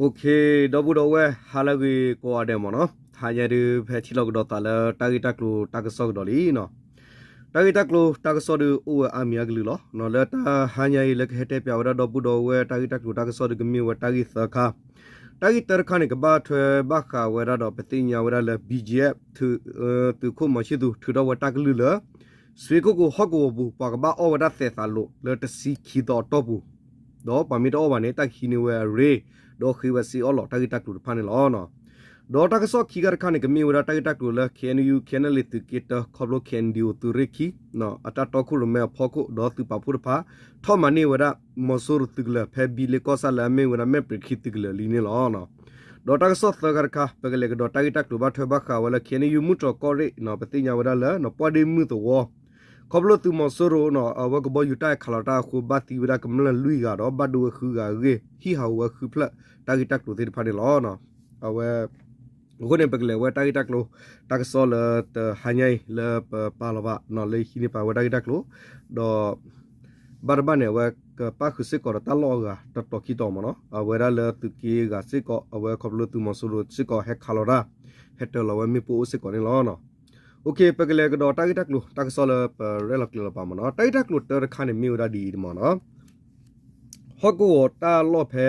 Okay, ဒီပုၢ်ဒီဝဲၢ် ဟါလၢအဂ့ၤကိးဂၤဒဲးမ့ၢ်နီၤ, တဟါညါဒုး ဖဲထံၣ်လိာ်ကဒီးသးလၢတၢ်ဂ့ၢ်တၢ်ကျိၤတၢ်ကစီၣ်ကဒီးလံနီၤ. တၢ်ဂ့ၢ်တၢ်ကျိၤတၢ်ကစီၣ်ဒုးအိၣ်ဝဲအါမံၤအကလုာ်လီၤ. လၢတဟါညါအံၤ လၢကဟဲတဲပၠးဝဲဒၣ်ဒီပုၢ်ဒီဝဲၢ်တၢ်ဂ့ၢ်တၢ်ကျိၤတၢ်ကစီၣ်ဒုး ကမ့ၢ်ဝဲတၢ်ဂ့ၢ်သၢခါ, တၢ်ဂ့ၢ်တၢတခါန့ၣ် ကဘၣ်ထွဲဘၣ်ဃးဝဲဒၣ်ဒီး ပသ့ၣ်ညါဝဲဒၣ်လၢ BGF သုးခိၣ်မီၤဆံၣ်သူး ထုးထီၣ်ဝဲတၢ်ကလုၢ်လၢ စွ့ကိၣ်ကိၤဟီၣ်ကဝီၤပူၤ ပှၤကဘၣ်အီၣ်ဝဲဒၣ်သဲးသးလိာ်လၢတဆံခံသီအတီၢ်ပူၤ, ဒီးပှၤမ့ၢ်တအီၣ်ဘၣ်န့ၣ် တၢ်ကဟံးန့ၢ်ဝဲအရ့ ဒီးဃ့ဝဲစ့အီၣ်လီၤ တၢ်ဂ့ၢ်တၢ်ကျိၤတဖၣ်န့ၣ်လီၤ. ဒီးတၢ်ကစီၣ်ခံခါတခါန့ၣ် ကမ့ၢ်ဝဲဒၣ်တၢ်ဂ့ၢ်တၢ်ကျိၤလၢ KNU KNLA သုးက့တၢ ခီဖျိ KNDO သုးရ့ၣ်ခံ အတၢ်တီခိၣ်ရိၣ်မဲအဖီခိၣ် ဒီးသုးပာ်ဖှိၣ်တဖၣ် ထီၣ်မၤန့ၢ်ဝဲဒၣ် မီၤစိရိၤသုးကလၢၤ ဖဲဘံလ့ကီၢ်ဆၣ်လၢအမ့ၢ်ဝဲဒၣ် မဲၣ်ပြံးခံသုးကလၢၤလံန့ၣ်လီၤ. ဒီးတၢ်ကစီၣ်သၢခါတခါ ပကလဲၤကဒီးတၢ်ဂ့ၢ်တၢ်ကျိၤဘၣ်ထွဲဘၣ်ဃးဝဲလၢ KNU မုၢ်တြီၤကီၢ်ရ့ၣ် ပသ့ၣ်ညါဝဲဒၣ်လၢ ပှၢ်ဒ့မုၢ်သဝီ ခီဖျိသုးမီၤစိရိၤ အဝဲကဘီယူၤတၢ်ဟဲခးလီၤတၢ်အဃိ ဘၣ်သံဝဲဒၣ်ကမျၢၢ်လွံၢ်ဂၤဒီး ဘၣ်ဒိဝဲဃုဂၤအဂ့ၢ် ဟံၣ်ဟးအိၣ်ဝဲဃုဖျၢၣ် တၢ်ဂ့ၢ်တၢ်ကျိၤသ့ၣ်တဖၣ်န့ၣ်လီၤ. အဝဲ အဃိန့ၣ် ပကလဲၤဝဲတၢ်ဂ့ၢ်တၢ်ကျိၤ တၢ်ကစီၣ်လၢတဟါညါအံၤ လၢပပာ်လီၤဘၣ် လၢဟံးန့ၢ်ပာ်ဝဲတၢ်ဂ့ၢ်တၢ်ကျိၤ ဒီး ဘၣ်တဘၣ်န့ၣ် အဝဲကပၣ်ဃုာ်စ့ၢ်ကီးဒီးတၢ်လီၢ်အဂၤတတီၤခံတီၤမ့ၢ်နီၤ, အဝဲဒၣ်လၢသုးက့ဂၤစ့ၢ်ကီး အဝဲခီဖျိသုးမီၤစိရိၤစ့ၢ်ကီးဟဲခးလီၤတၢ် ဟဲတၢၤလီၤဝဲမ့ၣ်ပိၢ်အိၣ်စ့ၢ်ကီးန့ၣ်လီၤ. Okay, ပကလဲၤကဒီးတၢ်ဂ့ၢ်တၢ်ကျိၤ တၢ်ကစီၣ်လၢပရဲၣ်လီၤကျဲၤလီၤပာ်မ့ၢ်နီၤ, တၢ်ဂ့ၢ်တၢ်ကျိၤတၢတခါန့ၣ်မ့ၢ်ဝဲဒၣ်ဒ်အံၤမ့ၢ်နီၤ ဟီၣ်ကဝီၤတၢ်လီၢ်ဖဲ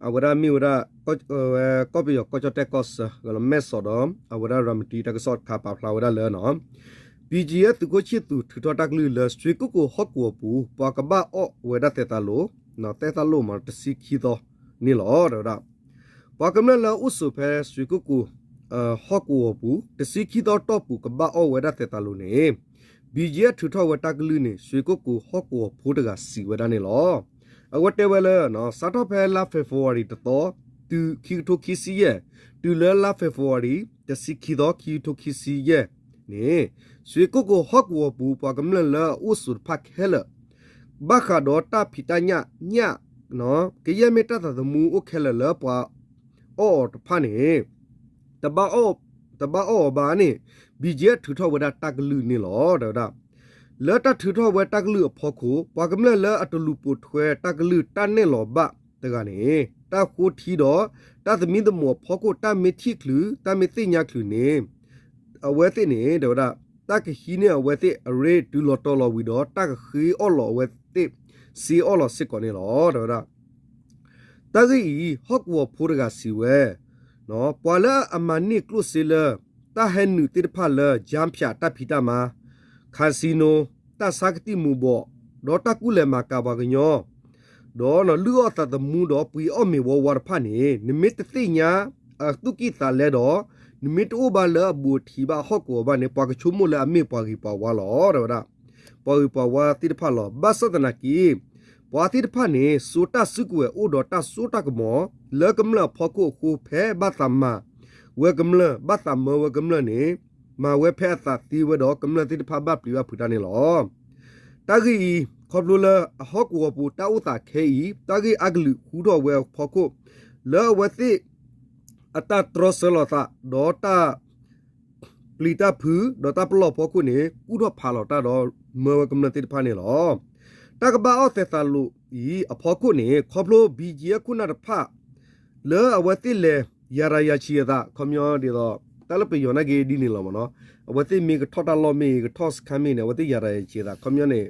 အဝဲဒၣ်မ့ၢ်ဝဲဒၣ် ကီၢ်ပယီၤကီၢ်ကၠီၣ်တဲၣ်ကီၢ်ဆၢ မဲၢ်စီးဒီး အဝဲဒၣ်ရၤမတံတၢ်ကစီၣ်တခါပာ်ဖျါဝဲဒၣ်လၢနီၤ BGF သုးခိၣ်ဆံၣ်သူးထုးထီၣ်တၢ်ကလုၢ်လၢ စွ့ကိၣ်ကိၤဟီၣ်ကဝီၤပူၤ ပှၤကဘၣ်အီၣ်ဝဲဒၣ်သဲးသးလိာ် သဲးသးလိာ်မ့ၢ်တဆံခံသီန့ၣ်လီၤ တဲဝဲဒၣ် ပှၤကမျၢၢ်လၢအအိၣ်ဆိးဖဲစွ့ကိၣ်ကိၤ ဟီၣ်ကဝီၤပူၤ တဆံခံသီတီၢ်ပူၤ ကဘၣ်အီၣ်ဝဲဒၣ်သဲးသးလိာ်န့ၣ် BGF ထုးထီၣ်ဝဲတၢ်ကလုၢ်န့ၣ် စွ့ကိၣ်ကိၤဟီၣ်ကဝီၤဖိတဂၤစံးဝဲဒၣ်န့ၣ်လီၤ. အဝဲတဲဝဲလၢ စးထီၣ်ဖဲလါ February တသီ တုၤခံကထိခံဆံယဲၢ် တုၤလၢလါ February တဆံခံသီ ခံကထိခံဆံယဲၢ်န့ၣ် စွ့ကိၣ်ကိၤဟီၣ်ကဝီၤပူၤ ပှၤကမျၢၢ်လၢအအိၣ်ဆိးတဖၣ်ခဲလၢာ် ဘၣ်ဃးဒီးတၢ်ဖံးတၢ်ညၣ် ညၣ် ကယဲၢ်မ့ၢ်တၢ်သးသမူအိၣ်ခဲလၢာ်လၢပှၤအီၣ်အီၤတဖၣ်န့ၣ် တဘၣ်အီၣ်အီၤဘၣ်န့ၣ် BGF ထုးထီၣ်ဝဲဒၣ်တၢ်ကလုၢ်န့ၣ်လီၤ တဲဝဲဒၣ်. လၢတၢ်ထုးထီၣ်ဝဲတၢ်ကလုၢ်အဖီခိၣ် ပှၤကမျၢၢ်လၢအတလူၤပိာ်ထွဲတၢ်ကလုၢ်တၢ်နဲၣ်လီၤဘၣ်တဂၤန့ၣ် တၢ်ဃိထံဒီး တၢ်သမံသမိးအဖီခိၣ် တၢ်မ့ၢ်ထံၣ်ချုး တၢ်မ့ၢ်သ့ၣ်ညါချုးန့ၣ် အဝဲသ့ၣ်န့ၣ် တဲဝဲဒၣ် တၢ်ကဟံးန့ၢ်အဝဲသ့ၣ်အရ့တုၤလီၤတီၤလီၤဝံၤဒီး တၢ်ကဃ့အီၣ်လီၤအဝဲသ့ၣ် စ့အီၣ်လီၤစ့ၢ်ကီးန့ၣ်လီၤ တဲဝဲဒၣ်. တၢ်ဂ့ၢ်အံၤ ဟီၣ်ကဝီၤဖိတဂၤစံးဝဲ ပှၤလၢအမၤန့ၢ်ကျိၣ်စ့လၢ တၢ်ဟဲနုာ်သ့ၣ်တဖၣ်လၢ ကၠါဖၠးတၢ်ဖံးတၢ်မၤ casino တၢ်ဆါကသံၣ်မူၤဘှီး ဒီးတၢ်ကူၣ်လဲၤမၤကၤပှၤကညီ ဒီးလုၢ်အီၣ်သးသမူဒီးပှ့ၤအီၣ်မ့ၤဝါဝါတဖၣ်န့ၣ် နမ့ၢ်တသ့ၣ်ညါအသူၣ်ကံၢ်သးလဲဒီး နမ့ၢ်တအိၣ်ဘၣ်လၢအဘူးအထံးဘၣ်ဟီၣ်ကဝီၤဘၣ်န့ၣ် ပှၤကဆိကမိၣ်လၢအမ့ၢ်ပှၤဂ့ၤပှၤဝါလီၤ တဲဝဲဒၣ်. ပှၤဂ့ၤပှၤဝါသ့ၣ်တဖၣ်လီၤ. ဘၣ်ဆၣ်သနာ်က့ ပှၤသ့ၣ်တဖၣ်န့ၣ် စိာ်တၢ်စုကဝဲၤအိၣ်ဒီးတၢ်စိတၢ်ကမီၤ လၢကမျၢၢ်အဖီခိၣ်အဃိ ဖဲဘၣ်သးမၤဝဲကမျၢၢ် ဘၣ်သးမၢဝဲကမျၢၢ်န့ၣ် မၤဝဲဖဲအသးသ့ဝဲဒီး ကမျၢၢ်သ့ၣ်တဖၣ်ဘၣ်ပျံၤဘၣ်ဖုးတၢ်န့ၣ်လီၤ. တၢ်ဂ့ၢ်အံၤ ခီဖျိလၢအဟီၣ်ကဝီၤပူၤတၢ်အိၣ်သးခဲအံၤ တၢ်ဂ့ၢ်အါကလုာ်ဟူထီၣ်ဝဲအဖီခိၣ် လၢအဝဲသ့ၣ် အတၢ်တြီဆၢလီၤသး ဒီးတၢ်ပျံၤတၢ်ဖုး ဒီးတၢ်ပလီၢ်ဖီခိၣ်န့ၣ် ကူၣ်ထီၣ်ဖးလီၤတၢ်ဒီးမၢဝဲကမျၢၢ်သ့ၣ်တဖၣ်န့ၣ်လီၤ. တၢ်ကဘၣ်အီၣ်သဲးသးလိာ်အံၤအဖီခိၣ်န့ၣ် ခီဖျိ ဘံၣ်ကၠံအခိၣ်နၢ်တဖၣ် လၢအဝဲသ့ၣ်လဲၤယၤတၢ်ယၤဆံးအသး ခီပညီဒ်သိး တၢ်လၢပယီၤနာ်က့ဒ်န့ၣ်လီၤမ့ၢ်နီၤ, အဝဲသ့ၣ်မ့ၢ်ကထီၣ်တၢ်လီၢ်မ့ၢ်ဂ့ၤ ကထီၣ်စခါမ့ၢ်ဂ့ၤန့ၣ် အဝဲသ့ၣ်ယၤတၢ်ယၤဆံးအသး ခီပညီန့ၣ်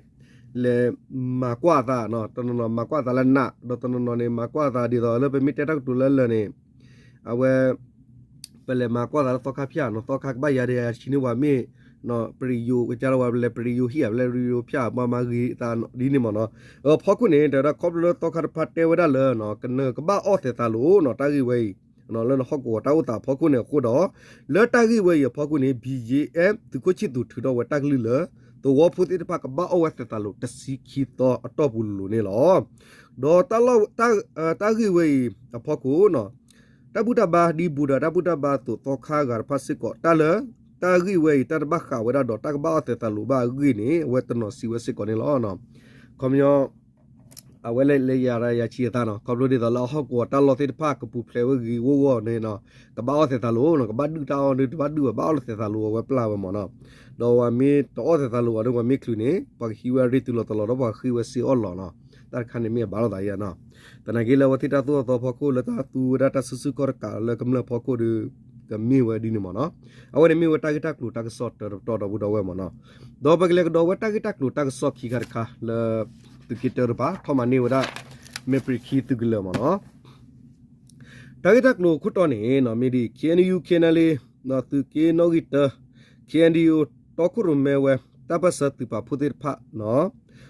လဲၤမၤကွၢ်အသးနီၤ, တနီၤနီၤမၤကွၢ်အသးလၢနး ဒီးတနီၤနီၤန့ၣ် မၤကွၢ်အသးဒ်သိး လၢပမ့ၢ်တဲတၢ်ကတိၤလၢလၢာ်န့ၣ် အဝဲ ပလဲၤမၤကွၢ်သးလၢသီခါဖၠၣ်နီၤ, သီခါကဘၣ်ယၤတၢ်ယၤဆံးန့ၢ်ပှၤမ့ၢ် ပရံယိၤ ကစၢ်လၢပှၤလဲၤပရံယိၤဟံၣ်ဧါ ပလဲၤပရံယိၤဖၠၣ် ပှၤမၤဂ့ၤသးဒ်န့ၣ်မ့ၢ်နီၤ. အဖီခိၣ်န့ၣ် တဲဝဲဒၣ်ခီဖျိလၢသီခါတဖၣ်တဲဝဲဒၣ်လၢ ကနၢၤကဘၣ်အီၣ်သဲးသးလိာ်နီၤ တၢ်ဂ့ၢ်ဝဲအံၤ လၢနဟီၣ်ကဝီၤတၢ်အိၣ်သးအဖီခိၣ်န့ၣ်အဃိဒီး လၢတၢ်ဂ့ၢ်ဝဲအံၤအဖီခိၣ်န့ၣ် ဘံၣ်ကၠံ သုးခိၣ်ဆံၣ်သူးထုးထီၣ်ဝဲတၢ်ကလုၢ်လၢ သဝီဖိသ့ၣ်တဖၣ်ကဘၣ်အီၣ်ဝဲသဲးသးလိာ်တဆံခံသီအတီၢ်ပူၤလိၤလိၤန့ၣ်လီၤ. ဒီး တၢ်ဂ့ၢ်ဝဲအံၤအဖီခိၣ် တၢ်ဘူၣ်တၢ်ဘါဒ်ဘူးဒီးတၢ်ဘူၣ်တၢ်ဘါအသိးသီခါဂၤတဖၣ်စ့ၢ်ကီး တၢ်လၢ တၢ်ဂ့ၢ်ဝဲအံၤ တၢ်တဘၣ်ဃးဝဲဒၣ်ဒီးတၢ်ကဘၣ်အီၣ်သဲးသးလိာ်ဘၣ်အဂ့ၢ်န့ၣ် အဝဲတနီၤစံးဝဲစ့ၢ်ကီးန့ၣ်လီၤ. ခီပညီ အဝဲလဲၤလဲၤယၤတၢ်ယၤဆံးအသးနီၤ, ခီဖျိဒ်သိးလၢအဟီၣ်ကဝီၤတၢ်လီၢ်သ့ၣ်တဖၣ်ကပူၤဖျဲးဝဲဂ့ၤဂ့ၤဂီၢ်ဂီၢ်န့ၣ်နီၤ, ကဘၣ်အီၣ်သဲးသးလိာ်နီၤ, ကဘၣ်ဒုၣ်တၢ်အီၣ်ဒုး တဘၣ်ဒုၣ်ဘၣ် ဘၣ်အီၣ်လၢသဲးသးလိာ်အဝဲပျၢ်ဝဲမ့ၢ်နီၤ. ဒီးပှၤမ့ၢ်တအီၣ်သဲးသးလိာ်ဘၣ်ဒီး ပှၤမ့ၢ်ချုးန့ၣ် ပှၤကဟံးဝဲအရ့တုၤလီၤတလီၤဒီးပှၤဃ့ဝဲစ့အီၣ်လီၤနီၤ. တၢ်တခါန့ၣ်မ့ၢ်အဘၣ်လိာ်သးယါနီၤ. သနာ်က့လၢအဝဲသ့ၣ်တၢ်သိၣ်တၢ်သီဖီခိၣ်လၢတၢ်သူဝဲဒၣ်တၢ်စုဆူၣ်ခီၣ်တကးလၢကမျၢၢ်ဖီခိၣ်ဒီး ကမ့ၢ်ဝဲဒ်န့ၣ်မ့ၢ်နီၤ. အဝဲန့ၣ်မ့ၢ်ဝဲတၢ်ဂ့ၢ်တၢ်ကျိၤတၢ်ကစီၣ်တၢတပတီၢ်ဒီပုၢ်ဒီဝဲၢ်မ့ၢ်နီၤ. ဒီးပကလဲၤကဒီးဝဲတၢ်ဂ့ၢ်တၢ်ကျိၤတၢ်ကစီၣ်ခံခါတခါလၢ သုးက့တၢတဖၣ် ထီၣ်မၤန့ၢ်ဝဲဒၣ် မဲာ်ပြံးခံသုးကလၢၤမ့ၢ်နီၤ. တၢ်ဂ့ၢ်တၢ်ကျိၤခိၣ်တီန့ၣ် မ့ၢ်ဒ် K N U K N L A သုးက့နီၣ်ဂံၢ်တၢ K N D O တီခိၣ်ရိၣ်မဲဝဲ တၢ်ပၢၢ်ဆၢသုးပာ်ဖှိၣ်သ့ၣ်တဖၣ်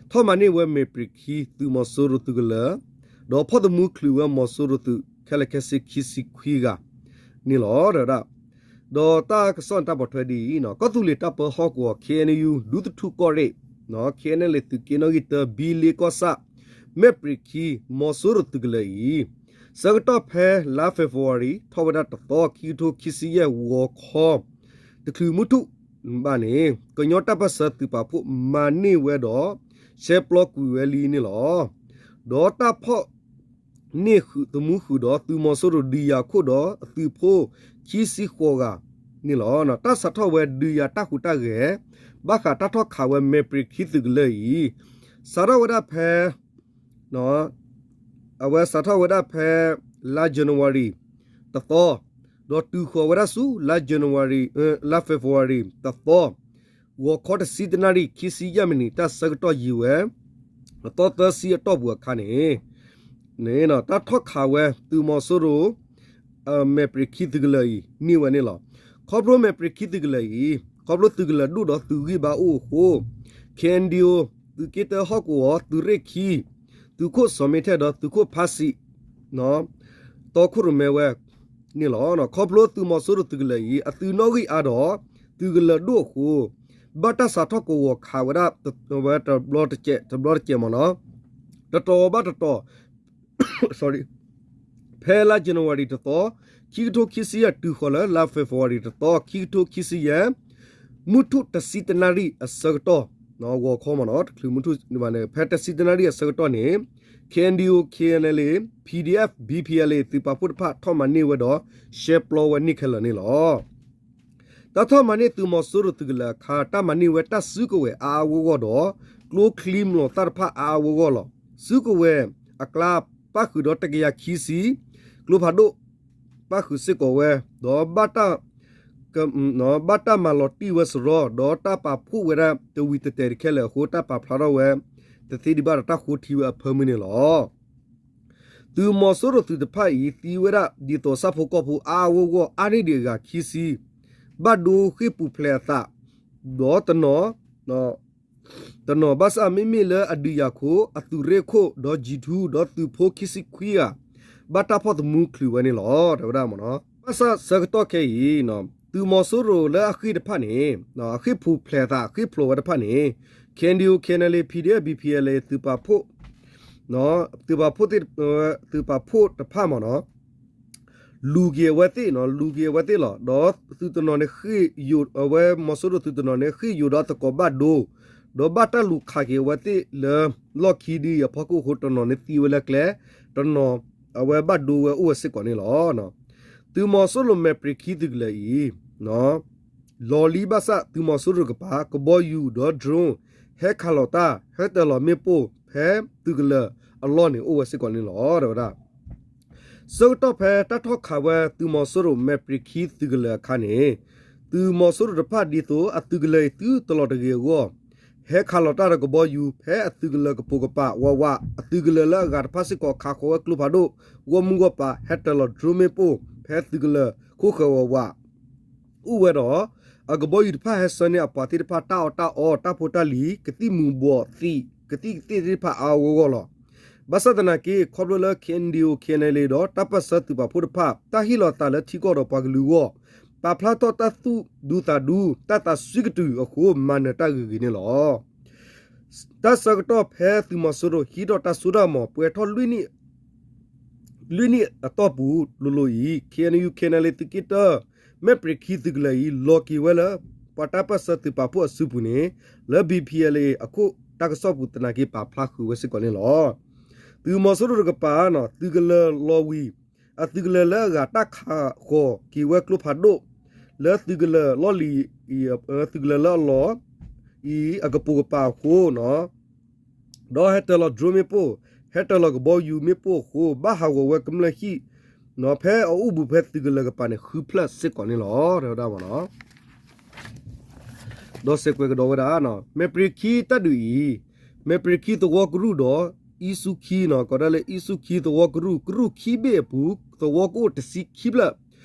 ထီၣ်မၤန့ၢ်ဝဲမဲာ်ပြံးခံသုးမီၤစိရိၤသုးကလၢၤ ဒီးဖီၣ်သမူချုးဝဲမီၤစိရိၤသုးခဲလၢာ်ခဲဆ့ခံဆံခွံဂၤန့ၣ်လီၤ. ဒီးတၢ်ကစီၣ်န့ၣ်တၢ်ပိာ်ထွဲဒ်အံၤ, ကီၢ်သူလ့ၤတၢ်ပၢဟီၣ်ကဝီၤ K N U ဒူသထူၣ်ကီၢ်ရ့ၣ် K N L A သုးက့နီၣ်ဂံၢ်တၢ ဘံလ့ကီၢ်ဆၣ် မဲာ်ပြံးခံ မီၤစိရိၤသုးကလၢၤအံၤ ဆၢကတီၢ်ဖဲလါ February ထီၣ်ဝဲဒၣ်တသီ ခံကထိခံဆံယဲၢ် ဂီၤခီ တချုးမုၢ်ထူၣ်ဘၣ်န့ၣ် ကညီတၢ်ပၢၢ်ဆၢသုးပာ်ဖှိၣ်မၤန့ၢ်ဝဲဒီး ရှဲပျီကွံာ်ဝဲလံန့ၣ်လီၤ. ဒီးတၢ်ဖီၣ်န့ၢ်သမူဃုာ်ဒီးသုးမီၤစိရိၤဒုးယၤခိၣ်ဒီးအသုးဖိခံဆံဃိးဂၤန့ၣ်လီၤ. တၢ်စးထီၣ်ဝဲဒုးယၤတၢ်ဟူးတၢ်ဂဲၤ ဘၣ်ဃးတၢ်ထီၣ်ခးဝဲမဲာ်ပြံးခံသုးကလၢၤအံၤ စးထီၣ်ဝဲဒၣ်ဖဲ အဝဲစးထီၣ်ဝဲဒၣ်ဖဲ လါ January တသီ, ဒီးတုၤဃီၤဝဲဒၣ်ဆူ လါ January လါ February တသီ, ဂီၤခီတဆံတနၣ်ရံၣ် ခံဆံယဲၢ်မံးနံး တၢ်ဆၢကတီၢ်ယံၤဝဲ အသီသၢဆံအတီၢ်ပူၤအခါန့ၣ် တၢ်ထီၣ်ခးဝဲသုးမီၤစိရိၤ မဲာ်ပြံးခံသုးကလၢၤအံၤ န့ၢ်ဝဲန့ၣ်လီၤ. ခီဖျိမဲာ်ပြံးခံသုးကလၢၤအံၤ ခီဖျိသုးကလၢၤဒိၣ်ဒီးသုးဂံၢ်ဘါအိၣ်အဃိ K N D O သုးက့တၢဟီၣ်ကဝီၤ သုးရ့ၣ်ခံ သုးခိၣ်စီၤမ့ထၢၣ်ဒီးသုးခိၣ်ဖါစံး တီခိၣ်ရိၣ်မဲဝဲန့ၣ်လီၤ. ခီဖျိသုးမီၤစိရိၤသုးကလၢၤအံၤ အသုးနီၣ်ဂံၢ်အါဒီး သုးကလၢၤဒိၣ်အဃိ ဘၣ်တၢ်စးထီၣ်ကဝီၤခးဝဲဒၣ်ဝဲတဘျီတစဲး တဘျီတစဲးမ့ၢ်နီၤ တတီၤဘၣ်တတီၤ ဖဲလါ January တသီ ခံကထိခံဆံယဲၢ် တုၤဃီၤလၢလါ February တသီ ခံကထိခံဆံယဲၢ် မုၢ်ထူၣ်တဆံတနၣ်ရံၣ်အဆၢကတီၢ် ဂီၤခီမ့ၢ်နီၤ တချုးမုၢ်ထူၣ်န့ၣ် ဖဲတဆံတနၣ်ရံၣ်အဆၢကတီၢ်န့ၣ် K N D O K N L A P D F B P L A သုးပာ်ဖှိၣ်တဖၣ် ထီၣ်မၤန့ၢ်ဝဲဒီး ရှဲပျီဝဲန့ၢ်ခဲလၢာ်န့ၣ်လီၤ. တၢ်ထီၣ်မၤန့ၢ်သုးမီၤစိရိၤသုးကလၢၤအခါ တၢ်မၤန့ၢ်ဝဲတၢ်စုကဝဲၤအါအါဂီၢ်ဂီၢ်ဒီး ကျိချံမျိာ်သၣ်တဖၣ်အါအါဂီၢ်ဂီၢ်လီၤ. စုကဝဲၤအကျါပၣ်ဃုာ်ဒီးတကယၤခံဆံ ကျိဖးဒိၣ်ပၣ်ဃုာ်စ့ၢ်ကီးဝဲ ဒီး ဘၣ်တၢ်မၤလီၤတံၢ်ဝဲစရီ ဒီးတၢ်ပာ်ဖှိၣ်ဝဲဒၣ်တဝံၤတတဲာ်တခဲလၢာ်အဃိ တၢ်ပာ်ဖျါထီၣ်ဝဲ တသ့ဒံးဘၣ်ဒီးတၢ်ဃိထံဝဲအဖၢမုၢ်န့ၣ်လီၤ. သုးမီၤစိရိၤသုးတဖၣ်အံၤ သံဝဲဒၣ်ဒ်သိးဆၣ်ဖိကီၢ်ဖိအါအါဂီၢ်ဂီၢ် အါန့ၢ်ဒံးအဂၤခံဆံ ဘၣ်ဒိဃ့ၢ်ပူၤဖျဲးအသး ဒီးတနီၤ တနီၤဘၣ်ဆၣ်မ့မ့ၢ်လၢအဒုးယၤခိၣ် အသုးရ့ၣ်ခိၣ် ဒီး G two ဒီးသုးဖိခံဆံခွံဂၤ ဘၣ်တၢ်ဖီၣ်သမူချုးဝဲန့ၣ်လီၤ တဲဝဲဒၣ်မ့ၢ်နီၤ. ဘၣ်ဆၣ်ဆၢကတီၢ်ခဲအံၤ သုးမီၤစိရိၤလၢအဃ့ၢ်တဖၣ်န့ၣ် အဃ့ၢ်ပူၤဖျဲးအသး အဃ့ၢ်ဖျိးဝဲတဖၣ်န့ၣ် K N D O K N L A P D F B P L A သုးပာ်ဖှိၣ် သုးပာ်ဖှိၣ်သ့ၣ် သုးပာ်ဖှိၣ်တဖၣ်မ့ၢ်နီၤ လူၤက့ၤအဝဲသ့ၣ် လူၤက့ၤအဝဲသ့ၣ်လီၤ. ဒီးသုးတနီၤန့ၣ်ဃ့ၢ်ယိာ် အဝဲမီၤစိရိၤသုးတနီၤန့ၣ် ဃ့ၢ်ယိာ်ဒီးသကိးဘၣ်ဒိ ဒီးဘၣ်တၢ်လူၤခးက့ၤအဝဲသ့ၣ်လၢ လီၢ်ခံဒ်အံၤအဖီခိၣ်အဃိ တနီၤန့ၣ်သံဝဲလၢကျဲ တနီၤ အဝဲဘၣ်ဒိဝဲအိၣ်ဝဲစ့ၢ်ကီးန့ၣ်လီၤ. သုးမီၤစိရိၤမဲာ်ပြံးခံသုးကလၢၤအံၤ လီၤလံဘၣ်ဆၣ် သုးမီၤစိရိၤတကပၤ ကဘီယူၤဒီး drone ဟဲခးလီၤတၢ် ဟဲတၢၤလီၤမ့ၣ်ပိၢ် ဖဲသုးကလၢၤအလီၢ်န့ၣ်အိၣ်ဝဲစ့ၢ်ကီးန့ၣ်လီၤ တဲဝဲဒၣ်. ဆၢကတီၢ်ဖဲတၢ်ထီၣ်ခးဝဲသုးမီၤစိရိၤမဲာ်ပြံးခံသုးကလၢၤအခါန့ၣ် သုးမီၤစိရိၤတဖၣ်ဒ်သိးအသုးကလၢၤအံၤသုတလီၤတဂ့ၤအဂီၢ် ဟဲခးလီၤတၢ်ဒီးကဘီယူၤ ဖဲအသုးကလၢၤကပိာ်ကပၤဝးဝး အသုးကလၢၤလၢအဂၤတဖၣ်စ့ၢ်ကီးခးဃီၤဝဲကျိဖးဒိၣ် ဂီၢ်မုၢ်ဂီၢ်ပၤ ဟဲတၢၤလီၤ drone မ့ၣ်ပိၢ် ဖဲသုးကလၢၤခိၣ်ဃၢၤဝးဝး အိၣ်ဝဲဒီး အကဘီယူၤတဖၣ်ဟဲဆှၢန့ၢ်အပှၤသ့ၣ်တဖၣ်တၢ်အီၣ်တၢ်အီ တၢ်ဖိတၢ်လံၤ ကသံၣ်မူၤဘှီးသံး ကသံၣ်ကသ့ၣ်သ့ၣ်တဖၣ်အါအါဂီၢ်ဂီၢ်လီၤ. ဘၣ်ဆၣ်သနာ်က့ ခီဖျိလၢ K N D O K N L A ဒီးတၢ်ပၢၢ်ဆၢသုးပာ်ဖှိၣ်တဖၣ် တၢ်ဟ့ၣ်လီၤသးလၢထံကီၢ်ဒီးပှၤကလုာ်အဂီၢ် ပာ်ဖျါထီၣ်တၢ်သူၣ်ဒူသးဒူ တၢ်သးစွံကတုၤအဃိ မၤနၢၤတၢ်ဂ့ၤဂ့ၤန့ၣ်လီၤ. တၢ်ဆၢကတီၢ်ဖဲသုးမီၤစိရိၤဟံးထီၣ်တၢ်စိတၢ်ကမီၤ ပှဲၤထီၣ်လွံၢ်နံၣ်အတီၢ်ပူၤလိၤလိၤအံၤ K N U K N L A သုးက့တၢ မဲာ်ပြံးခံသုးကလၢၤအံၤ လီၤက့ၤဝဲလၢ ပှၤတၢ်ပၢၢ်ဆၢသုးပာ်ဖှိၣ်အစုပူၤန့ၣ် လၢ B P L A အခိၣ်တၢ်ကစီၣ်ပူၤသနာ်က့ ပာ်ဖျါဃုာ်ဝဲစ့ၢ်ကီးန့ၣ်လီၤ. သုးမီၤစိရိၤတကပၤ သုးကလၢၤလီၤဝံၤ အသုးကလၢၤလၢအဂၤတၢ်ခးဃီၤက့ၤဝဲကျိဖးဒိၣ် လၢသုးကလၢၤလီၢ်လံၤ သုးကလၢၤလၢအလီၢ်အံၤ အကပိာ်ကပၤအဃိ ဒီးဟဲတၢၤလီၤ drone မ့ၣ်ပိၢ် ဟဲတၢၤလီၤကဘီယူၤမ့ၣ်ပိၢ်အဃိ ဘၣ်ဟးဂီၤဝဲကမျၢၢ်ဟံၣ် ဖဲအအိၣ်ဘူးဖဲသုးကလၢၤကပၤန့ၣ် ဃုဖျၢၣ်စ့ၢ်ကီးန့ၣ်လီၤ တဲဝဲဒၣ်မ့ၢ်နီၤ. ဒီးစဲးကွဲးကဒီးဝဲဒၣ်, မဲာ်ပြံၤခံတၢ်ဒုးအံၤ, မဲာ်ပြံၤခံသဝီကရူၢ်ဒီး အံၣ်ဆူၣ်ခံနီၤ, ကိးဒၣ်လၢအံၣ်ဆူၣ်ခံသဝီကရူၢ်, ကရူၢ်ခံဘ့ၣ်အပူၤ သဝီကအိၣ်တဆံခံဖျၢၣ်,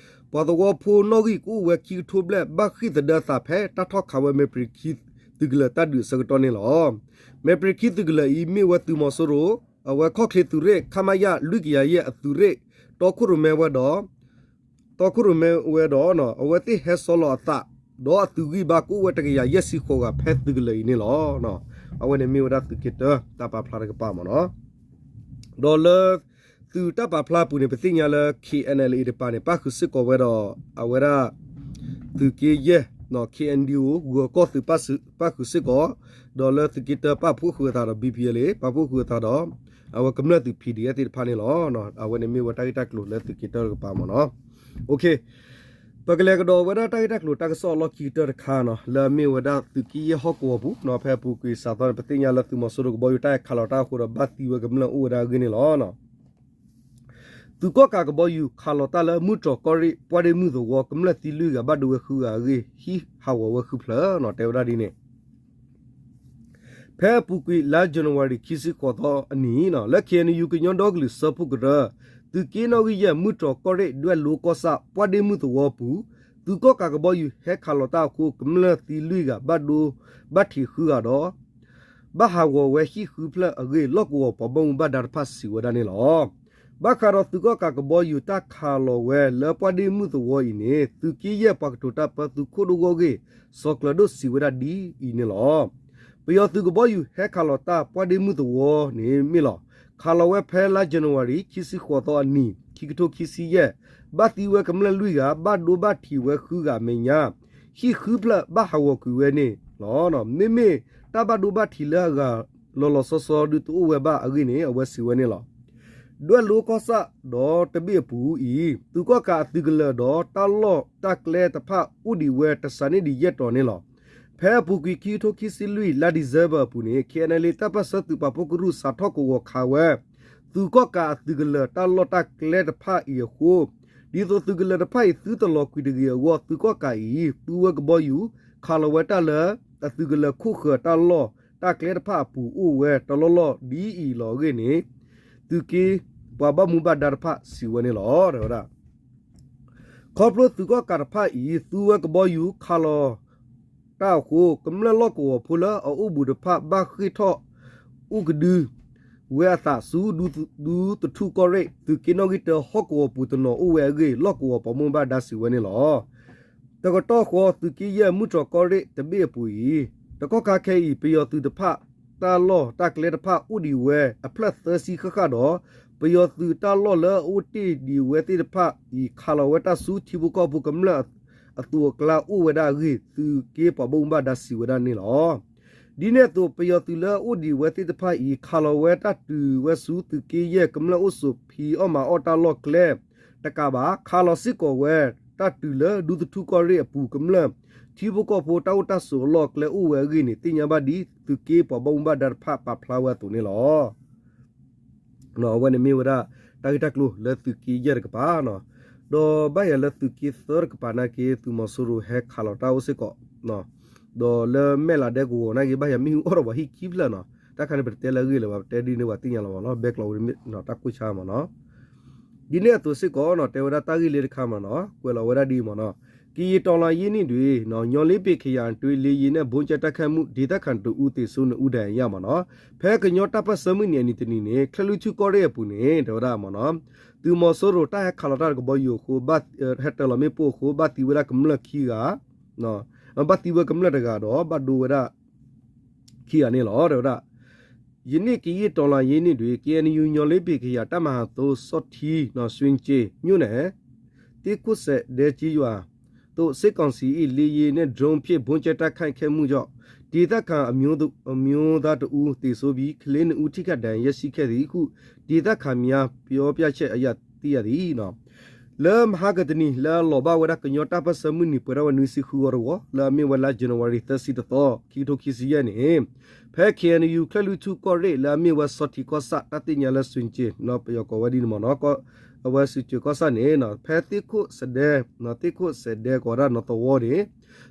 ပှၤသဝီဖိနီၣ်ဂံၢ်ကအိၣ်ဝဲခံကထိဘျဲၣ် ဘၣ်ဃ့ၢ်သဒၢအသးဖဲတၢ်ထီၣ်ခးဝဲမဲာ်ပြံၤခံသုးကလၢၤတၢ်ဒုးအဆၢကတီၢ်န့ၣ်လီၤ. မဲာ်ပြံၤခံသုးကလၢၤအံၤ မ့ၢ်ဝဲသုးမီၤစိရိၤ အဝဲခီၣ်ချ့သုးရ့ၣ် ခမရ လွံၢ်ကယၤယဲၢ်အသုးရ့ၣ် တီခိၣ်ရိၣ်မဲဝဲဒီး တီခိၣ်ရိၣ်မဲဝဲဒီး အဝဲသ့ၣ်ဟဲဆီလီၤအသး ဒီးအသုးဂံၢ်ဘါကအိၣ်ဝဲတကယၤယဲၢ်ဆံဃိးဂၤဖဲသုးကလၢၤအံၤန့ၣ်လီၤ. အဝဲန့ၣ်မ့ၢ်ဝဲဒၣ်သုးက့တၢတၢ်ပာ်ဖျါတကပၤမ့ၢ်နီၤ. ဒီးလၢ သုးတၢ်ပာ်ဖျါအပူၤန့ၣ် ပသ့ၣ်ညါလၢ ခ့ၣ်အဲၣ်အဲၣ်လ်အ့ၣ် တပၤန့ၣ် ပၣ်ဃုာ်စ့ၢ်ကီးဝဲဒီး အဝဲဒၣ် သုးက့ယဲၢ် ခ့ၣ်အဲၣ်ဒံၣ်အိၣ် ဂီၤကီၢ်သုးပၣ်ဃုာ်စ့ၢ်ကီး, ဒီးလၢသုးက့တၢပာ်ဖှိၣ်ဃုာ်အသးဒီး ဘံၣ်ပံၣ်ၣ်လ့ၣ် ပာ်ဖှိၣ်ဃုာ်အသးဒီး အဝဲကမျၢၢ်သုး PDF သ့ၣ်တဖၣ်န့ၣ်လီၤ. အဝဲန့ၣ်မ့ၢ်ဝဲတၢ်ဂ့ၢ်တၢ်ကျိၤလၢသုးက့တၢတကပၤမ့ၢ်နီၤ. ပကလဲၤကဒီးဝဲဒၣ်တၢ်ဂ့ၢ်တၢ်ကျိၤတၢ်ကစီၣ်အလီၢ်ခံကတၢၢ်တခါနီၤ, လၢအမ့ၢ်ဝဲဒၣ်သုးက့ယဲၢ်ဟီၣ်ကဝီၤပူၤနီၤ, ဖဲအပူၤကွံာ်စးထီၣ်န့ၣ် ပသ့ၣ်ညါလၢသုးမီၤစိရိၤကဘီယူၤတၢ်ဟဲခးလီၤတၢ်အဃိဒီး ဘၣ်သံဝဲကမျၢၢ်အိၣ်ဝဲဒၣ်အဂ့ၢ်န့ၣ်လီၤ. သုးကီၣ်ကးကဘီယူၤခးလီၤတၢ်လၢမုၢ်တြီၤကီၢ်ရ့ၣ် ပှၢ်ဒ့ၣ်မုၢ်သဝီ ကမျၢၢ်သံလွံၢ်ဂၤ ဘၣ်ဒိဝဲဃုဂၤအဂ့ၢ် ဟံၣ်ဟးဂီၤဝဲဃုဖျၢၣ်နီၤ, တဲဝဲဒၣ်ဒ်န့ၣ် ဖဲအပူၤကွံာ်လါ January ခံဆံဃိးသီအနံၤနီၤ, လၢ ခ့ၣ်အဲၣ်ယူၣ် ကညီဒီကလုာ်စၢဖှိၣ်ကရၢ သုးက့နီၣ်ဂံၢ်ယဲၢ် မုၢ်တြီၤကီၢ်ရ့ၣ် ဒွဲၣ်လိကီၢ်ဆၣ် ပှၢ်ဒ့ၣ်မုၢ်သဝီအပူၤ သုးကီၣ်ကးကဘီယူၤဟဲခးလီၤတၢ်အဃိ ကမျၢၢ်သံလွံၢ်ဂၤ ဘၣ်ဒိဘၣ်ထံးဃုဂၤဒီး ဘၣ်ဟးဂီၤဝဲဟံၣ်ဃုဖျၢၣ်အဂ့ၢ် လီၢ်ကဝီၤပှၤဘၣ်မူဘၣ်ဒါတဖၣ်စံးဝဲဒၣ်န့ၣ်လီၤ. ဘၣ်ဃးဒီးသုးကီၣ်ကးကဘီယူၤတၢ်ခးလီၤဝဲလၢပှၢ်ဒ့ၣ်မုၢ်သဝီအံၤန့ၣ် သုးက့ယဲၢ်ပှၤကတိၤတၢ်ပၢသုးခိၣ်ဒိၣ်ဂီၢ်ဂ့ၢ် စီၤကျၢၤဒိၣ်စံးဝဲဒၣ်ဒ်အံၤန့ၣ်လီၤ. ပယီၤသုးကဘီယူၤဟဲခးလီၤတၢ်ပှၢ်ဒ့ၣ်မုၢ်သဝီန့ၣ်မ့ၢ်လီၤ. ခးလီၤဝဲဖဲလါ January ခံဆံဃိးသီအနံၤ ခံကထိခံဆံယဲၢ် ဘၣ်သံဝဲကမျၢၢ်လွံၢ်ဂၤ ဘၣ်ဒိဘၣ်ထံးဝဲဃုဂၤအမဲာ်ညါ ဟံၣ်ဃုဖျၢၣ်ဘၣ်ဟးဂီၤကွံာ်ဝဲန့ၣ်လီၤ. မ့မ့ၢ်တၢ်ဘၣ်ဒိဘၣ်ထံးလၢအဂၤလီၤလီၤဆီဆီဒုးတအိၣ်ဝဲဘၣ်အဂ့ၢ်န့ၣ် အဝဲစံးဝဲန့ၣ်လီၤ. ဒွဲၣ်လိကီၢ်ဆၣ်ဒီးတဘ့ၣ်အပူၤအံၤ သုးကီၣ်ကးအသုးကလၢၤဒီးတၢ်လီၢ်တၢ်ကျဲတဖၣ်အိၣ်ဒံးဝဲတစးန့ၢ်ဒံးယဲၢ်တီၤန့ၣ်လီၤ. ဖဲအပူၤကွံာ်ခံကထိခံဆံလွံၢ် လါ December အပူၤန့ၣ် ခ့ၣ်အဲၣ်အဲၣ်လ်အ့ၣ် တၢ်ပၢၢ်ဆၢသုးပာ်ဖှိၣ်ကရူၢ်စးထီၣ်ကဝီၤခးဝဲ သုးကီၣ်ကးအသုးကလၢၤတၢ်လီၢ်တၢ်ကျဲတဖၣ်အံၤအဃိ ဒ်သိးသုးကလၢၤတဖၣ်အံၤသုတလီၤကွံာ်တဂ့ၤအဂီၢ် သုးကီၣ်ကးအံၤ သူဝဲကဘီယူၤ ခးလီၤဝဲတၢ်လၢအသုးကလၢၤခိၣ်ဃၢၤတၢ်လီၢ်တၢ်ကျဲတဖၣ်အပူၤအိၣ်ဝဲတလီၢ်လီၢ်ဒ်အံၤလီၤအဂ့ၢ်န့ၣ် သုးက့ပှၤဘၣ်မူဘၣ်ဒါတဖၣ်စံးဝဲန့ၣ်လီၤ. တဲဝဲဒၣ် ခီဖျိသုးကီၣ်ကးတဖၣ်အံၤ သူဝဲကဘီယူၤခးလီၤတၢ်အဃိ ကမျၢၢ်လီၢ်ကဝီၤဖိလၢအအိၣ်ဘူးတဖၣ် ဘၣ်ဃ့ၢ်ထီၣ်အိၣ်ကဒု ဝဲအသးဆူ ဒူသထူၣ်ကီၢ်ရ့ၣ် သုးက့နီၣ်ဂံၢ်တၢဟီၣ်ကဝီၤပူၤတနီၤအိၣ်ဝဲအဂ့ၢ် လီၢ်ကဝီၤပှၤဘၣ်မူဘၣ်ဒါစံးဝဲန့ၣ်လီၤ. တကတီၢ်ဃီ သုးက့ယဲၢ်မုၢ်တြီၤကီၢ်ရ့ၣ်တဘ့ၣ်အပူၤအံၤ တကီၢ်ခါခဲအံၤ ပယီၤသုးတဖၣ် တၢ်လီၢ်တၢ်ကျဲတဖၣ်အိၣ်ဒံးဝဲအဖျၢၣ်သၢဆံဃၣ်ဃၣ်ဒီး ပယီၤသုးတၢ်လီၢ်လၢအအိၣ်တ့ၢ်ဒံးဝဲသ့ၣ်တဖၣ်အံၤ ခးလီၤဝဲတၢ်ဆူထံဖိကီၢ်ဖိကမျၢၢ်အသိးအကျါအိၣ်ဝဲဒၣ်အဂ့ၢ် သုးက့ပှၤဘၣ်မူဘၣ်ဒါစံးဝဲဒၣ်န့ၣ်လီၤ. ဒ်န့ၣ်အသိး ပယီၤသုးလၢအအိၣ်ဒံးဝဲသ့ၣ်တဖၣ်အံၤ ခးလီၤဝဲတၢ်တုၤဝဲဆူသုးက့ယဲၢ်ကမျၢၢ်အိၣ်ဆိးဖံးအီၣ်မၤအီၣ်တၢ်လီၢ်ကျဲ တကးဘၣ် ခးလီၤစ့ၢ်ကီးဝဲတၢ်တုၤလၢဒူသထူၣ်ကီၢ်ရ့ၣ်အပူၤကမျၢၢ် ထံဖိကီၢ်ဖိတၢ်အိၣ်တၢ်ဆိးအလီၢ်ကျဲအိၣ်ဝဲအဂ့ၢ်န့ၣ် သ့ၣ်ညါဘၣ်ဒ်သုးက့ပှၤဘၣ်မူဘၣ်ဒါတဖၣ်ပာ်ဖျါဝဲအသိးန့ၣ်လီၤ. အဝဲန့ၣ်မ့ၢ်ဝဲဒၣ် တၢ်ဂ့ၢ်တၢ်ကျိၤလၢသုးက့ယဲၢ်တကပၤနီၤ, ဒီးဘၣ်ယၤလၢသုးက့သၢတကပၤနာ်က့ သုးမီၤစိရိၤဟဲခးလီၤတၢ်အိၣ်စ့ၢ်ကီး, ဒီးလၢမဲၢ်လးဒဲကဝီၤနာ်က့ ဘၣ်ယၤမ့ၢ်ဟူအီၣ်ဒီးပှၤဟံၣ်ခံဖျၢၣ်နီၤ, တၢ်ခါန့ၣ် ပတတဲလၢအဂ့ၢ်လၢၤဘၣ် ပတဲဒ်န့ၣ်ပှၤသ့ၣ်ညါလီၤမ့ၢ်နီၤ, ဘဲကျိးဝဲတမ့ၢ်တၢ်ကွၢ်ဆါမ့ၢ်နီၤ. ဒ်န့ၣ်အသိးစ့ၢ်ကီးနီၤ တဲဝဲဒၣ်တၢ်ဂ့ၢ်လၢတခါမ့ၢ်နီၤ ကွဲးလီၤဝဲဒၣ်ဒ်အံၤမ့ၢ်နီၤ, ကရင်တော်လှန်ရေးနေ့တွင် ညီလေးပင်ခရိုင်အတွင်း လေယာဉ်နဲ့ ဗုံးကြဲတိုက်ခိုက်မှု ဒေသခံတစ်ဦးသေဆုံး နှစ်ဦး ဒဏ်ရာရ မ့ၢ်နီၤ. ဖဲကညီတၢ်ပၢၢ်ဆၢမုၢ်နံၤအနံၤတနံၤန့ၣ် ချဲလူၢ်ထူၣ်ကီၢ်ရ့ၣ်အပူၤန့ၣ် တဲဝဲဒၣ်မ့ၢ်နီၤ, သုးမီၤစိရိၤတၢ်ဟဲခးလီၤတၢ်တကဘီယူၤအဃိ ဟဲတၢၤလီၤမ့ၣ်ပိၢ်အဃိ ဘၣ်သံဝဲဒၣ်ကမျၢၢ်ခံဂၤ, ဘၣ်သံဝဲကမျၢၢ်တဂၤဒီး ဘၣ်ဒိဝဲဒၣ် ခံဂၤန့ၣ်လီၤ တဲဝဲဒၣ်. ယနေ့ ကရင်တော်လှန်ရေးနေ့တွင် KNU ညီလေးပင်ခရိုင် တပ်မဟာသုံး စောထီး ရွှေကျင်မြို့နယ် သစ်ခုတ်စဲဒဲကျေးရွာသို့ စစ်ကောင်စီ၏ လေယာဉ်နဲ့ drone ဖြင့် ဗုံးကြဲတိုက်ခိုက်ခဲ့မှုကြောင့် ဒေသခံအမျိုးသမီးတစ်ဦး သေဆုံးပြီး ကလေးနှစ်ဦး ထိခိုက်ဒဏ်ရာရရှိခဲ့သည်ဟု ဒေသခံများပြောပြချက်အရ သိရသည်. လၢမဟါကတနံၤ လၢအလီၤဘၣ်ဝဲဒၣ်ကညီတၢ်ပၢၢ်ဆၢမုၢ်နံၤပှဲၤထီၣ်ဝဲနွံဆံဃုဂီၤတဝီ လၢအမ့ၢ်ဝဲလါ January သၢဆံတသီ ခံကထိခံဆံယဲၢ်န့ၣ်, ဖဲ K N U ကၠဲၣ်လွံၢ်ထူၣ်ကီၢ်ရ့ၣ် လၢအမ့ၢ်ဝဲဆီထံကီၢ်ဆၣ် တၢ်သ့ၣ်ညါလၢ စွ့ၣ်ကၠ့ၣ် ပယီၤကိးဝဲဒ်န့ၣ်မ့ၢ်နီၤ, အဝဲစွ့ၣ်ကၠ့ၣ်ကီၢ်ဆၣ်န့ၣ် ဖဲသ့ၣ်ခိၣ်စဲးဒဲ, သ့ၣ်ခိၣ်စဲးဒဲကိးဝဲဒၣ်နီၤသဝီန့ၣ်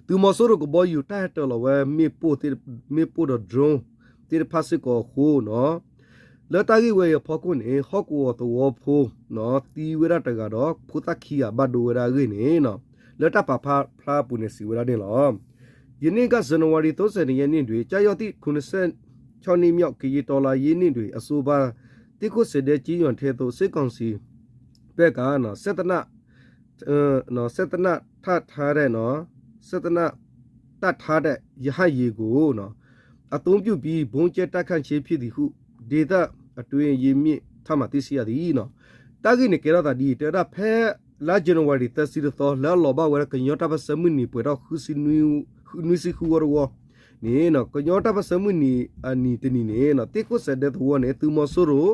သုးမီၤစိရိၤကဘီယူၤတၢ်ဟဲတၢၤလီၤဝဲ မ့ၣ်ပိၢ်ဒီး drone သ့ၣ်တဖၣ်စ့ၢ်ကီးအဃိနီၤ, လၢတၢ်ဂ့ၢ်ဝဲအံၤအဖီခိၣ်န့ၣ် ဟီၣ်ကဝီၤသဝီဖိ သံဝဲဒၣ်တဂၤဒီး ဖိသၣ်ခံဂၤဘၣ်ဒိဝဲဒၣ်အဂ့ၢ်န့ၣ် လၢတၢ်ပာ်ဖျါအပူၤန့ၣ်စံးဝဲဒၣ်န့ၣ်လီၤ. ယန့ၣ်ကၢ် ဇန်နဝါရီ သီစဲးန့ၣ်ယဲၢ်နံၣ်ဒွံ ကၠၢ်ယီၢ်သံၣ် ခုနစ်ဆယ့်ခြောက်နှစ်မြောက် ကရင်တော်လှန်ရေးနေ့တွင် အဆိုပါ သ့ၣ်ခိၣ်စဲးဒဲ ကျေးရွာထဲသို့ စစ်ကောင်စီဘက်က စက်သေနတ် စက်သေနတ်တပ်ထားတဲ့ စက်သေနတ် တပ်ထားတဲ့ ရဟတ်ယာဉ်ကို အသုံးပြုပြီး ဗုံးကြဲတိုက်ခိုက်ခြင်းဖြစ်သည်ဟု ဒေသတွင်းရင်းမြစ်ထံမှ သိရှိရသည် တၢ်ဂ့ၢ်န့ၣ်ကဲထီၣ်သးဒ်အံၤ တဲဝဲဒၣ်ဖဲ လါ January သၢဆံတသီ လၢအလီၤဘၣ်ဝဲဒၣ်ကညီတၢ်ပၢၢ်ဆၢမုၢ်နံၤပှဲၤထီၣ် နွံဆံဃုဂီၤတဝီန့ၣ် ကညီတၢ်ပၢၢ်ဆၢမုၢ်နံၤအနံၤတနံၤန့ၣ် သ့ၣ်ခိၣ်စဲးဒဲသဝီန့ၣ် သုးမီၤစိရိၤ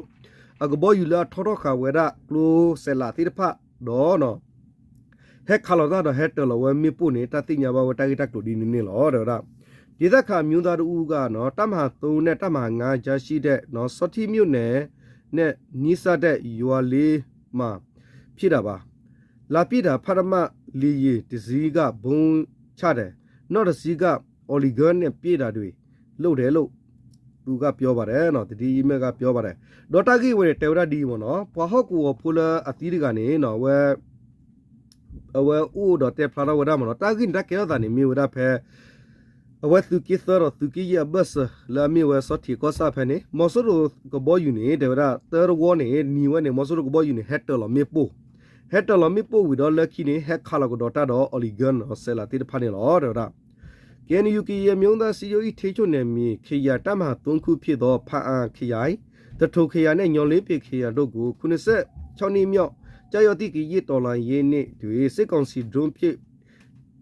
အကဘီယူၤလၢအထီထီၣ်ဃာ်ဝဲဒၣ်ကျိစဲးလးသ့ၣ်တဖၣ်ဒီး ဟဲခးလီၤတၢ်ဒီးဟဲတၢၤလီၤဝဲမ့ၣ်ပိၢ်န့ၣ် တၢ်သ့ၣ်ညါဘၣ်ဝဲတၢ်ဂ့ၢ်တၢ်ကျိၤဒ်န့ၣ်န့ၣ်လီၤ တဲဝဲဒၣ်. ဒေသခံမျိုးသားတစ်ဦးက တပ်မဟာသုံးနဲ့ တပ်မဟာငါး ကြားရှိတဲ့ ဆောထီးမြို့နယ်နဲ့ နီးစပ်တဲ့ ရွာလေးမှာဖြစ်တာပါ. လာပစ်တာ ပထမလေယာဉ်တစ်စီးက ဗုံးချတယ်။ နောက်တစ်စီးက Oregon နဲ့ ပစ်တာတွေ လုပ်တယ်လို့ သူကပြောပါတယ်နော် သတင်းရင်းမြစ်က ပြောပါတယ်. ဒီးတၢ်ဂ့ၢ်ဝဲန့ၣ် တဲဝဲဒၣ်ဒ်အံၤမ့ၢ်နီၤ ပှၤဟီၣ်ကဝီၤဖိလၢအသံတဂၤန့ၣ်နီၤ အဝဲ အဝဲအိၣ်ဒီးတဲဖျါထီၣ်ဝဲဒၣ်မ့ၢ်နီၤ တၢ်ဂ့ၢ်န့ၣ် တၢ်ကဲထီၣ်သးန့ၣ် မ့ၢ်ဝဲဒၣ်ဖဲ အဝဲသုးက့သၢဒီးသုးက့ယဲၢ်အဘၢၣ်စၢၤ လၢအမ့ၢ်ဝဲဆီထံးကီၢ်ဆၣ်ဖဲန့ၣ် မီၤစိရိၤကဘီယူၤန့ၣ် တဲဝဲဒၣ် တၢ်တဝီန့ၣ် နံၤဝဲန့ၣ် မီၤစိရိၤကဘီယူၤန့ၣ် ဟဲတၢၤလီၤမ့ၣ်ပိၢ် ဟဲတၢၤလီၤမ့ၣ်ပိၢ်ဝံၤဒီးလၢခံန့ၣ် ဟဲခးလီၤကဒီးတၢ်ဒီး Oregon ဒီးစဲးလးသ့ၣ်တဖၣ်န့ၣ်လီၤ တဲဝဲဒၣ် KNU ကရင်အမျိုးသားစည်းရုံးရေး ထိန်းချုပ်နယ်မြေ ခရိုင် တပ်မဟာသုံးခုဖြစ်သော ဖားအံ ခရိုင်, သထုံ ခရိုင်နဲ့ ညောင်လေးပင် ခရိုင်တို့ကို ခုနစ်ဆယ့်ခြောက်နှစ်မြောက် ကၠၢ်ယီၢ်သံၣ် ကရင်တော်လှန်ရေးနေ့တွင် စစ်ကောင်စီ ဒရုန်းဖြင့်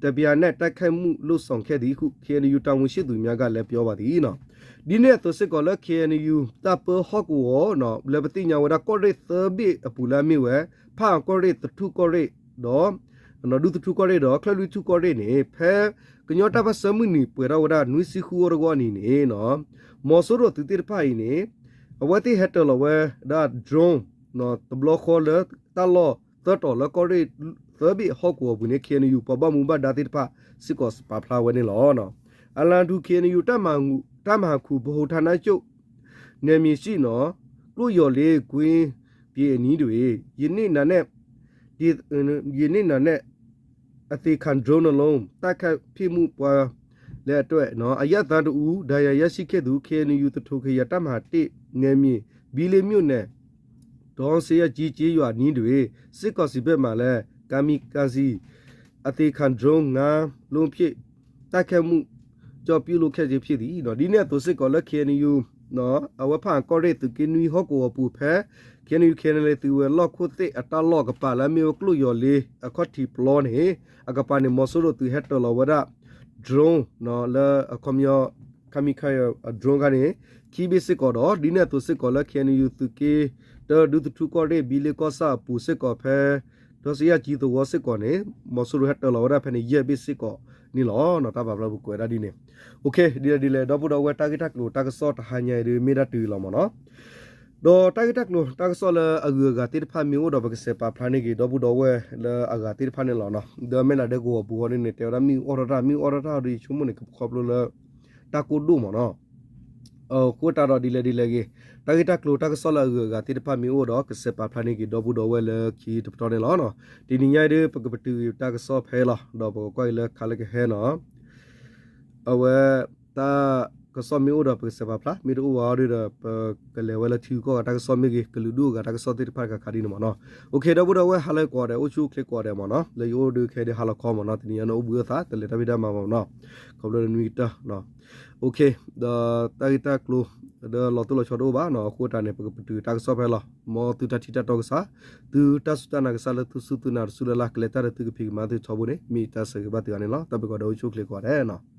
တပြိုင်နက်တိုက်ခိုက်မှု လုပ်ဆောင်ခဲ့သည်ဟု KNU တာဝန်ရှိသူများကလည်း ပြောပါသည် ဒ်န့ၣ်အသိးစ့ၢ်ကီးလၢ KNU တၢ်ပၢဟီၣ်ကဝီၤ လၢပသ့ၣ်ညါဝဲဒၣ်ကီၢ်ရ့ၣ်သၢဘ့ၣ်အပူၤလၢအမ့ၢ်ဝဲ ဖားအံကီၢ်ရ့ၣ် သထူၣ်ကီၢ်ရ့ၣ်ဒီး နီၢ်ဒူသထူၣ်ကီၢ်ရ့ၣ်ဒီး ချၢၣ်လွံၢ်ထူၣ်ကီၢ်ရ့ၣ်န့ၣ် ဖဲကညီတၢ်ပၢၢ်ဆၢမုၢ်နံၤပှဲၤထီၣ်ဝဲဒၣ်နွံဆံဃုဂီၤတဝီအနံၤန့ၣ် မီၤစိရိၤသုးသ့ၣ်တဖၣ်အံၤန့ၣ် အဝဲသ့ၣ်ဟဲတၢၤလီၤဝဲဒၣ် drone တဘျီဃီလၢတၢ်လီၢ်သၢတီၤလၢကီၢ်ရ့ၣ်သၢဘ့ၣ်ဟီၣ်ကဝီၤအပူၤန့ၣ် KNU ပှၤဘၣ်မူဘၣ်ဒါသ့ၣ်တဖၣ်စ့ၢ်ကီးပာ်ဖျါဝဲန့ၣ်လီၤ. အလံဒူ KNU တပ်မဟာခု ဗဟိုဌာနချုပ် နယ်မြေရှိ နီၢ်ကျိၣ်ယီၤလ့ကွင်းပြင်အနီးတွင် ယနေ့နံၤနဲ့ ယနေ့နံၤနဲ့ အသေခံ drone နှစ်လုံး တိုက်ခိုက်ဖြစ်မှုပျံၤလဲအတွက် အရပ်သားတစ်ဦး ဒဏ်ရာရရှိခဲ့သူ KNU သထုံခရိုင် တပ်မဟာတစ် နယ်မြေ ဘီလ့မြို့နယ် ဒေါင်းစရပ်ကြီး ကျေးရွာအနီးတွင် စစ်ကောင်စီဘက်မှလည်း kamikaze အသေခံ drone ငါးလုံးဖြင့် တိုက်ခိုက်မှုကြောင့် ပြုလုပ်ခဲ့ခြင်းဖြစ်သည် ဒ်န့ၣ်အသိးစ့ၢ်ကီးလၢ KNU အဝဲဖားအံကီၢ်ရ့ၣ်သုးက့နွံဟီၣ်ကဝီၤအပူၤဖဲ KNU KNLA သုးဝဲၤလီၢ်ခိၣ်သ့ၣ်အတၢ်လီၢ်ကပၤလၢအမ့ၢ်ဝဲကျိၣ်ယီၤလ့အခီၣ်ထံးပျီန့ၣ် အကပၤန့ၣ် မီၤစိရိၤသုးဟဲတၢၤလီၤဝဲဒၣ် drone လၢအခီပညီ kamikaze drone ခါန့ၣ် ခံဘ့ၣ်စ့ၢ်ကီးဒီး ဒ်န့ၣ်အသိးစ့ၢ်ကီးလၢ KNU သုးက့တၢ ဒူသထူကီၢ်ရ့ၣ် ဘံလ့ကီၢ်ဆၣ်အပူၤစ့ၢ်ကီးဖဲ ဒီစယၢ်ကၠံသဝီစ့ၢ်ကီးန့ၣ် မီၤစိရိၤဟဲတၢၤလီၤဝဲဒၣ်ဖဲန့ၣ် ယဲၢ်ဘ့ၣ်စ့ၢ်ကီးန့ၣ်လီၤ. တၢ်ပာ်ဖျါပူၤကွဲးဒၣ်ဒ်န့ၣ် ဒ်လဲၣ်ဒ်လဲၣ် ဒီပုၢ်ဒီဝဲၢ် တၢ်ဂ့ၢ်တၢ်ကျိၤတၢ်ကစီၣ်တဟါညါအံၤဒ်မ့ၢ်ဒၣ်တုၤလီၤမ့ၢ်နီၤ ဒီးတၢ်ဂ့ၢ်တၢ်ကျိၤတၢ်ကစီၣ်လၢအဂုၤအဂၤသ့ၣ်တဖၣ်မ့ၢ်အိၣ်ဒီးပကစဲးပာ်ဖျါန့ၢ်က့ၤ ဒီပုၢ်ဒီဝဲၢ်လၢအဂၤသ့ၣ်တဖၣ်န့ၣ်လီၤ. ဒီးမဲၢ်နၤဒဲကဝီၤပူၤဃီန့ၣ်န့ၣ် တဲဝဲဒၣ်မ့ၣ်အူအီၣ်ထီၣ်တၢ် မ့ၣ်အူအီၣ်ထီၣ်တၢ်ဒီးယဆိကမိၣ်န့ၣ် ကခီဖျိလၢ တၢ်ကိၢ်ဒိၣ်မ့ၢ်နီၤ အဃိသတးဒီးဒ်လဲၣ်ဒ်လဲၣ်ဂ့ၤ တၢ်ဂ့ၢ်တၢ်ကျိၤတၢ်ကစီၣ်လၢအဂုၤအဂၤသ့ၣ်တဖၣ်မ့ၢ်အိၣ်ဒီး ကစဲးပာ်ဖျါန့ၢ်က့ၤဒီပုၢ်ဒီဝဲၢ်လၢခံတပတီၢ်န့ၣ်လီၤ. တနံၤညါအံၤဒ် ပကပတုာ်တၢ်ကစီၣ်ဖဲအံၤလီၤ. ဒီးပကကွၢ်က့ၤလၢခါလၢကဟဲနီၤ အဝဲ တၢ်ကစီၣ်မ့ၢ်အိၣ်ဒီးပကစဲးပာ်ဖျါ မ့ၢ်တအိၣ်ဘၣ်အီၤဒီး ပကလဲၤဝဲလၢထံဂုၤကီၢ်ဂၤတၢ်ကစီၣ်မ့ၢ်ဂ့ၤ ကလုာ်ဒူၣ်အဂၤတၢ်ကစီၣ်သ့ၣ်တဖၣ်တခါခါဒ်န့ၣ်မ့ၢ်နီၤ OK ဒီပုၢ်ဒီဝဲၢ် ဟါလၢကိးဂၤဒဲး အိၣ်ဆူၣ်အိၣ်ချ့ကိးဂၤဒဲးမ့ၢ်နီၤ လၢယအိၣ်ဒုးခဲဒ်ဟါလီၤခီမ့ၢ်နီၤ တနံၤညါန့ၣ်အိၣ်ဘှံးအိၣ်သါ တလဲၤတၢ်ဖံးတၢ်မၤမ့ၢ်နီၤ ခီဖျိလၢနွံကတၢၢ် OK ဒီးတၢ်ဂ့ၢ်တၢ်ကျိၤ ဒီးလီၤတိၢ်လီၤဆီတအိၣ်ဘၣ်နီၤ အဃိတၢ်န့ၣ် ပကပတုာ်တၢ်ကစီၣ်ဖဲအံၤလီၤ. မ်သုတၢ်ထံၣ်တၢ်တီကစၢ် သုတၢ်စူၢ်တၢ်နာ်ကစၢ်လၢသုစူၢ်သုနာ်တစူၢ်လၢ်လၢ် ကလဲၤတၢ်ဒီးသုကဖံးကမၤသုထီဘိန့ၣ် မ့ၢ်ယတၢ်ဆၢဂ့ၤဘၣ်သုဂၤန့ၣ်လီၤ. တၢ်ဘျုးကိးဂၤဒဲး အိၣ်ဆူၣ်အိၣ်ချ့ကိးဂၤဒဲးနီၤ